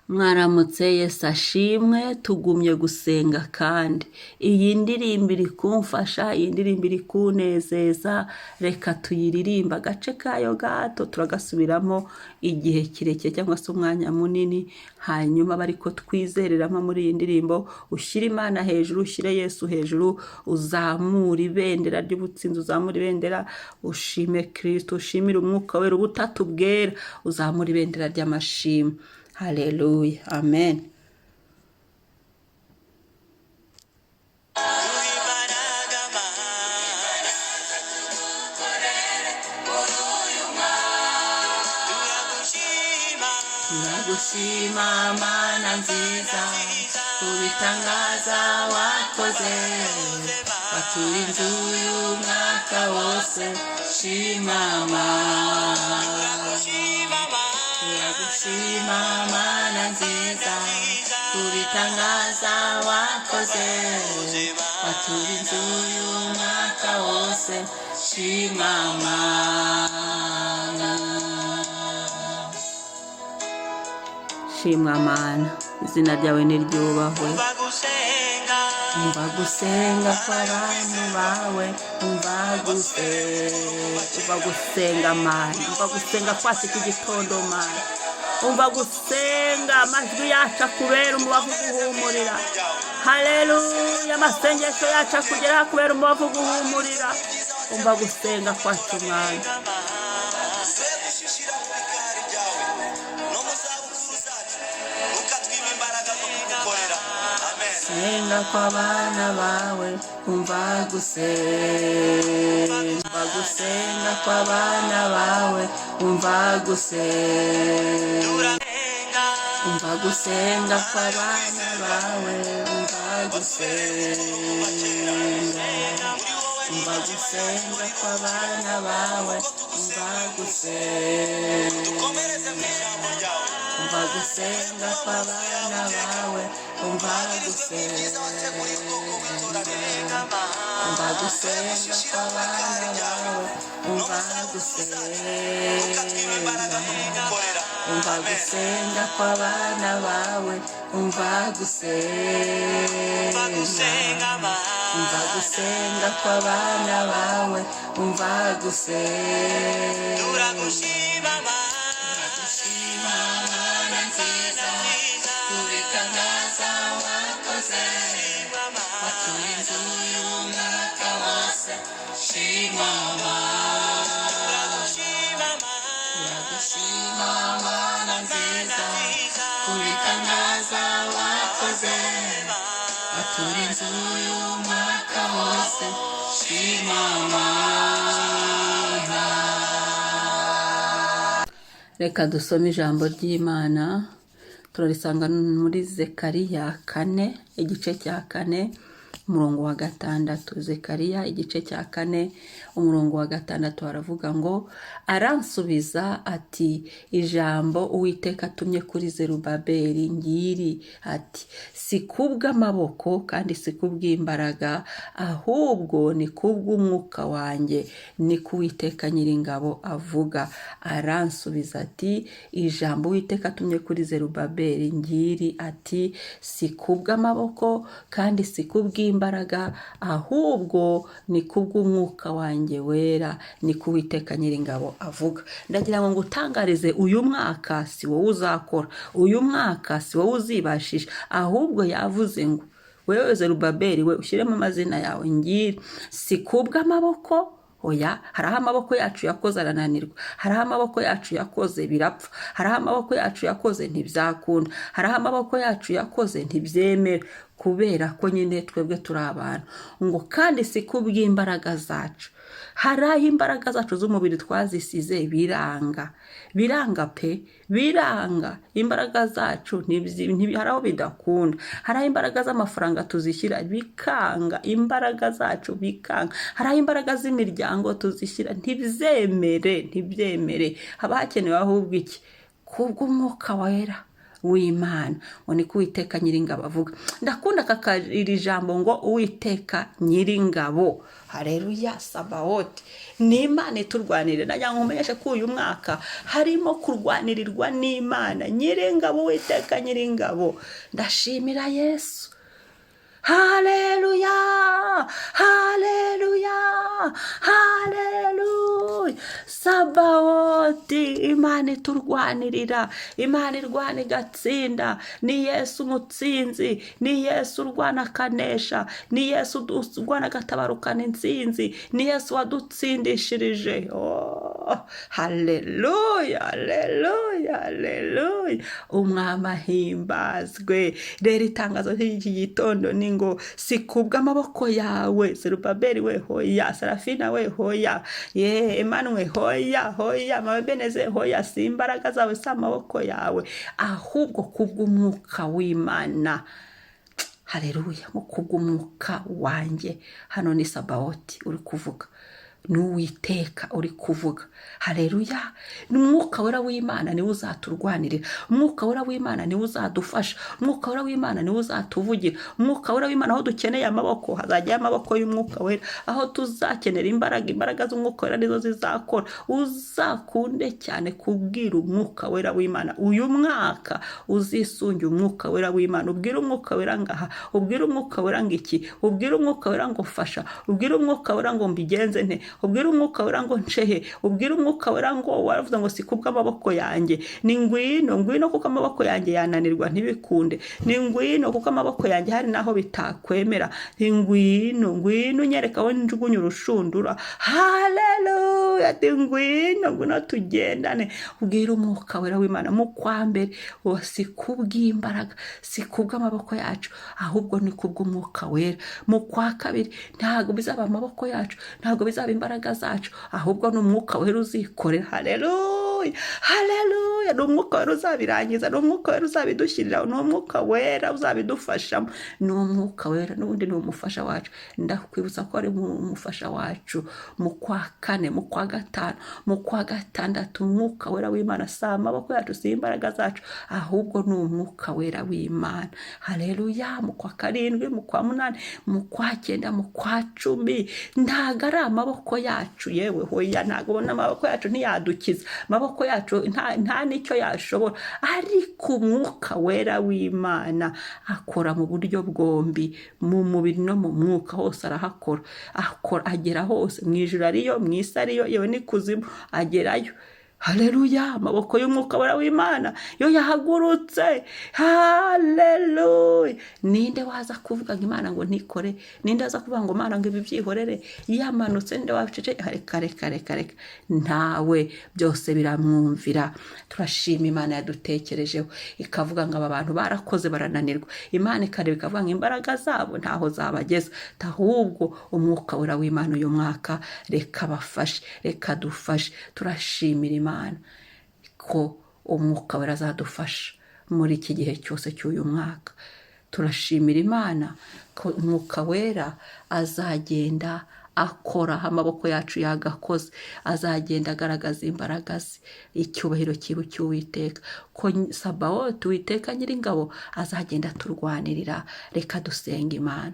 Mwaramutse, Yesu ashimwe. Tugumye gusenga kandi iyi ndirimbo iri kumfasha, iyi ndirimbo iri kunezeza. Reka tuyiririmbe agace kayo gato, turagasubiramo igihe kirekire cyangwa se umwanya munini, hanyuma bariko twizereramo muri iyi ndirimbo. Ushyire Imana hejuru, ushyire Yesu hejuru, uzamure ibendera ry'ubutsinzi, uzamure ibendera, ushime Kristo, ushimire Umwuka Wera, Ubutatu Bwera, uzamure ibendera ry'amashimwe. Haleluya, amen. Turagushima Mana nziza, kubitangaza wakoze, waturinze uyu mwaka wose, shima Mana. Turagushima Mana nziza, kubitangaza wakoze, waturinze uyu mwaka wose, shima Mana. Shimwa Mana, izina ryawe niryubahwe. Umva gusenga kw'abantu bawe, umva gusenga, umva gusenga Mana, umva gusenga kwacu iki gitondo Mana, umva gusenga, amajwi yacu akubera umubavu guhumurira. Haleluya, amasengesho yacu akugeraho akubera umubavu guhumurira. Umva gusenga kwacu Mwana. Twe gushishira mu bikari byawe no mu zabukuru zacu, ntukatwime imbaraga zo kugukorera. Amen. Senga kw'abana bawe, umva gusenga, umva gusenga kw'abana bawe, umva gusenga, umva gusenga kw'abana bawe, umva gusenga, umva gusenga kw'abana bawe, umva gusenga, Dukomereze mu ijambo ryawe. umva gusenga kw'abana bawe, umva gusenga, umva gusenga kw'abana bawe, umva gusenga, umva gusenga kw'abana bawe, umva gusenga, umva gusenga kw'abana bawe, umva gusenga. Turagushima Mana nziza, kubitangaza wakoze, waturinze uyu mwaka wose, shima Mana. Turagushima Mana nziza, kubitangaza wakoze, waturinze uyu mwaka wose, shima Mana. Reka dusome ijambo ry'Imana, turarisanga muri Zekariya 4, igice cya 4, umurongo wa 6. Zekariya igice cya 4, umurongo wa 6, haravuga ngo: aransubiza ati: ijambo Uwiteka atumye kuri Zerubabeli ngiri, ati: si kubw'amaboko kandi si kubw'imbaraga, ahubwo ni kubw'umwuka wanjye, ni ko Uwiteka Nyiringabo avuga. Aransubiza ati: ijambo Uwiteka atumye kuri Zerubabeli ngiri, ati: si kubw'amaboko kandi si kubw'imbaraga, ahubwo ni kubw'umwuka wanjye wera, ni ko Uwiteka Nyiringabo avuga. Ndagira ngo ngutangarize, uyu mwaka si wowe uzakora, uyu mwaka si wowe uzibashisha, ahubwo yavuze ngo: wewe Zerubabeli we, ushyiremo amazina yawe, ngiri, si kubw'amaboko. Oya, hari aho amaboko yacu yakoze arananirwa, hari aho amaboko yacu yakoze birapfa, hari aho amaboko yacu yakoze ntibyakunda, hari aho amaboko yacu yakoze ntibyemera, kubera ko nyine twebwe turi abantu. Ngo kandi si kubw'imbaraga zacu, hari aho imbaraga zacu z'umubiri twazisize biranga, biranga pe, biranga. Imbaraga zacu hari aho bidakunda, hari aho imbaraga z'amafaranga tuzishyira bikanga, imbaraga zacu bikanga, hari aho imbaraga z'imiryango tuzishyira ntibyemere, ntibyemere. Haba hakenewe ahubwo iki? Kubw'umwuka wera. w'Imana. Ngo niko Uwiteka Nyiringabo avuga. Ndakunda aka iri jambo ngo Uwiteka Nyiringabo. Hareruya Sabawoti, ni Imana iturwanirira. Nagira ngo nkumenyeshe ko uyu mwaka harimo kurwanirirwa n'Imana Nyiringabo, Uwiteka Nyiringabo. Ndashimira Yesu. Haleluya, haleluya, haleluya Sabawoti, Imana iturwanirira, Imana irwana igatsinda. Ni Yesu umutsinzi, ni Yesu urwana akanesha, ni Yesu urwana agatabarukana intsinzi, ni Yesu wadutsindishirije. Oh, haleluya, haleluya, haleluya! Umwami ahimbazwe. Rero itangazo ry'iki gitondo ni ngo si kubw'amaboko yawe, Zerubabeli we hoya, Sarafina we hoya, ye Emmanuel hoya, hoya, Mama Beneze hoya, si imbaraga zawe, si amaboko yawe, ahubwo kubw'umwuka w'Imana. Hareruya! Ngo kubw'umwuka wanjye. Hano ni Sabawoti uri kuvuga, ni Uwiteka uri kuvuga. Hareruya! Ni Umwuka Wera w'Imana, niwe uzaturwanirira. Umwuka Wera w'Imana niwe uzadufasha. Umwuka Wera w'Imana niwe uzatuvugira. Umwuka Wera w'Imana, aho dukeneye amaboko hazajyayo amaboko y'Umwuka Wera, aho tuzakenera imbaraga, imbaraga z'Umwuka Wera nizo zizakora. Uzakunde cyane kubwira Umwuka Wera w'Imana. Uyu mwaka uzisunge Umwuka Wera w'Imana, ubwire Umwuka Wera ngaha, ubwire Umwuka Wera ngo iki, ubwire Umwuka Wera ngo fasha, ubwire Umwuka Wera ngo mbigenze nte, ubwire Umwuka Wera ngo ncehe, ubwire Umwuka Wera ngo waravuze ngo si kubw'amaboko yanjye, ni ngwino, ngwino, kuko amaboko yanjye yananirwa ntibikunde. Ni ngwino, kuko amaboko yanjye hari n'aho bitakwemera. Ni ngwino, ngwino unyereka aho njugunya urushundura. Haleluya! Ati ngwino, ngwino tugendane. Ubwire Umwuka Wera w'Imana mu kwa mbere ngo si kubw'imbaraga, si kubw'amaboko yacu, ahubwo ni kubw'Umwuka Wera. Mu kwa kabiri ntabwo bizaba amaboko yacu, ntabwo bizaba imbaraga zacu, ahubwo ni Umwuka Wera uzikorera. Haleluya, haleluya! Ni Umwuka Wera uzabirangiza, ni Umwuka Wera uzabidushyirira, ni Umwuka Wera uzabidufashamo, ni Umwuka Wera n'ubundi ni umufasha wacu. Ndakwibutsa ko ari umufasha wacu mu kwa kane, mu kwa gatanu, mu kwa gatandatu. Umwuka Wera w'Imana si amaboko yacu, si imbaraga zacu, ahubwo ni Umwuka Wera w'Imana. Haleluya! Mu kwa karindwi, mu kwa munani, mu kwa cyenda, mu kwa 10, ntabwo ari amaboko yacu. Yewe hoya, ntabwo ubona amaboko yacu, ntiyadukiza amaboko yacu, nta n'icyo yashobora. Ariko Umwuka Wera w'Imana akora mu buryo bwombi, mu mubiri no mu mwuka, hose arahakora. Akora, agera hose, mu ijuru ariyo, mu isi ariyo, yewe n'ikuzimu agerayo. Haleluya! Amaboko y'Umwuka Wera w'Imana yo yahagurutse. Haleluya! Ninde waza kuvuga ngo Imana ngo ntikore? Ninde waza kuvuga ngo Imana ngo ibi byihorere? Yamanutse, ninde wacece? Reka, reka, reka, reka, ntawe, byose biramwumvira. Turashima Imana yadutekerejeho, ikavuga ngo aba bantu barakoze barananirwa. Imana ikareba ikavuga ngo imbaraga zabo ntaho zabageza, ahubwo Umwuka Wera w'Imana uyu mwaka reka bafashe, reka dufashe. Turashimira Imana ko Umwuka Wera azadufasha muri iki gihe cyose cy'uyu mwaka. Turashimira Imana ko Umwuka Wera azagenda akora aho amaboko yacu yagakoze, azagenda agaragaza imbaraga ze. Icyubahiro kiba cy'Uwiteka, ko Sabawoti, Uwiteka Nyiringabo, azagenda aturwanirira. Reka dusenga Imana.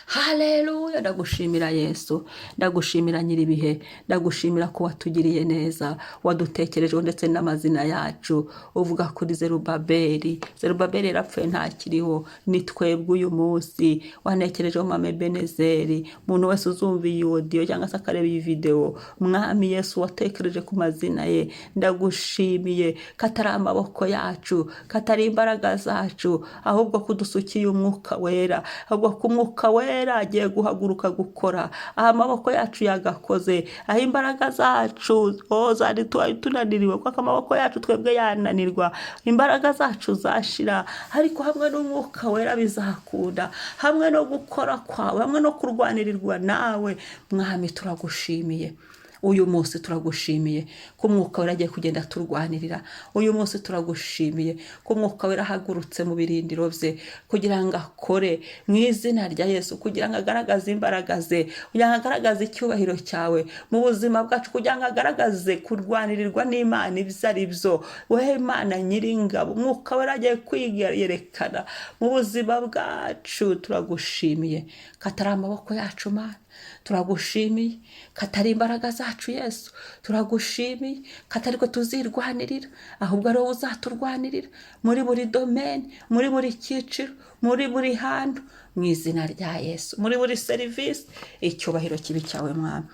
Haleluya! Ndagushimira Yesu, ndagushimira Nyiribihe, ndagushimira ko watugiriye neza, wadutekerejeho ndetse n'amazina yacu. Uvuga kuri Zerubabeli, Zerubabeli yarapfuye ntakiriho, ni twebwe uyu munsi. Wanekerejeho Mama Ebenezeri, umuntu wese uzumva iyi audio cyangwa se akareba iyi videwo, Mwami Yesu, watekereje ku mazina ye. Ndagushimiye ko atari amaboko yacu, ko atari imbaraga zacu, ahubwo kudusukiye Umwuka Wera, ahubwo ku Mwuka Wera agiye guhaguruka gukora aho amaboko yacu yagakoze, aho imbaraga zacu zari tunaniriwe, kuko amaboko yacu twebwe yananirwa, imbaraga zacu zashira, ariko hamwe n'Umwuka Wera bizakunda, hamwe no gukora kwawe, hamwe no kurwanirirwa nawe. Mwami, turagushimiye. Uyu munsi turagushimiye ko Umwuka Wera agiye kugenda turwanirira. Uyu munsi turagushimiye ko Umwuka Wera ahagurutse mu birindiro bye kugira ngo akore mu izina rya Yesu, kugira ngo agaragaze imbaraga ze, kugira ngo agaragaze icyubahiro cyawe mu buzima bwacu, kugira ngo agaragaze kurwanirirwa n'Imana ibyo ari byo. Wowe Imana Nyiringabo, Umwuka Wera agiye kwiyerekana mu buzima bwacu. Turagushimiye ko atari amaboko yacu, Mana. Turagushimiye ko atari imbaraga zacu, Yesu. Turagushimiye ko atari ko tuzirwanirira, ahubwo ari wowe uzaturwanirira muri buri domaine, muri buri cyiciro, muri buri hantu, mu izina rya Yesu, muri buri serivisi. Icyubahiro kibe cyawe, Mwami.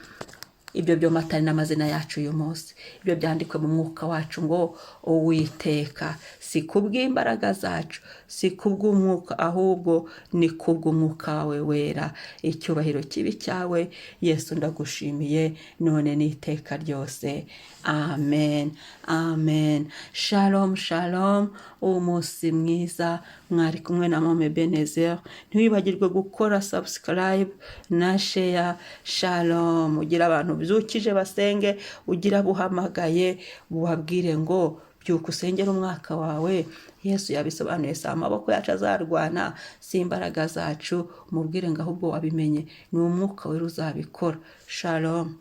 Ibyo byomatane n'amazina yacu uyu munsi, ibyo byandikwe mu mwuka wacu ngo: "Uwiteka, si kubw'imbaraga zacu, si kubw'umwuka, ahubwo ni kubw'Umwuka wawe Wera." Icyubahiro kibe cyawe, Yesu. Ndagushimiye none n'iteka ryose. Amen, amen. Shalom, shalom. Umunsi mwiza. Mwari kumwe na Mome Benezer. Ntiwibagirwe gukora subscribe na share. Shalom. Ugira abantu byukije basenge, ugira buhamagaye bubabwire ngo: "Byuka usengere umwaka wawe." Yesu yabisobanuye, si amaboko yacu azarwana, si imbaraga zacu. Mubwire ngo ahubwo wabimenye ni Umwuka Wera uzabikora. Shalom.